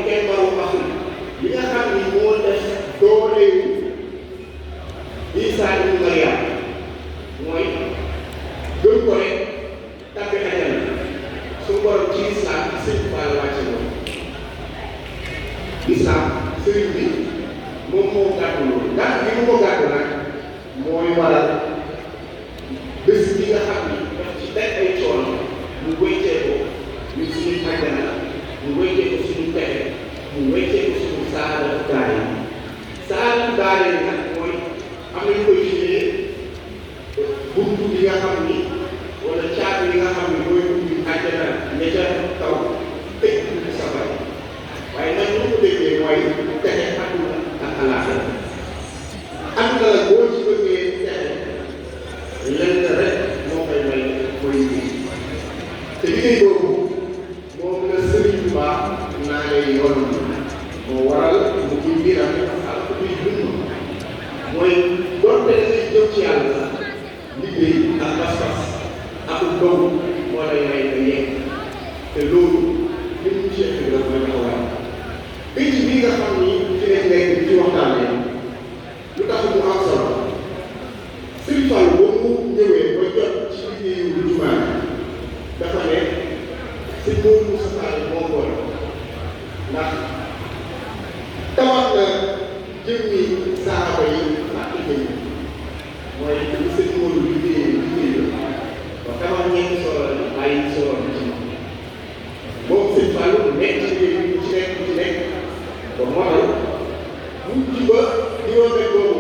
kenn baru Afrique li nga xam ni moo def dooleewu Isa ibn Maryam mooy gëm ko rek tàbbi xajal su borom ci islam sëñ Fall wàcce loolu islam sëriñ bi moom moo gàddu loolu gàddu gi mu ko gàddu nag mooy waral bés bi nga xam ni daf ci teg ay coono mu wéccee ko ñu suñu àjjana mu wéccee ko suñu pexe mu wéccee ko suñu saada daare saada daare nag mooy am nañu koy firee buntu bi nga xam ni wala caabi yi nga xam ni mooy ubbi àjjana ña ca taw tëj buntu safara waaye nag ñu ko déggee mooy texe àdduna ak alaaxira àdduna la boo ci bëggee texe lenn rek moo koy may mooy liggéey te liggéey boobu moom la Sëriñ Tuubaa naa lay yoon moo waral mu ngi biiram ak kuy dund mooy doonte dangay jëm ci yàlla sax liggéey ak pas-pas ak dogu moo lay may nga yegg te loolu li mu Cheikh Ibrahima mooy dafa war pénc bii nga xam ni ci lañ nekk di ci waxtaanee lu tax mu am solo Sëriñ Fall boobu mu ñëwee ba jot ci liggéeyu jumaa dafa ne sëñ Moodu Mustafaa moo ko ndax tabax na jëmmi saaba yi ak jëmmi mooy li sëñ Moodu liggéey ba tabax ñeenti solo la bàyyi solo la ci moom sëñ Fallu nekk ci liggéey bu ci nekk ba moo tax mu ci ba di woon rek boobu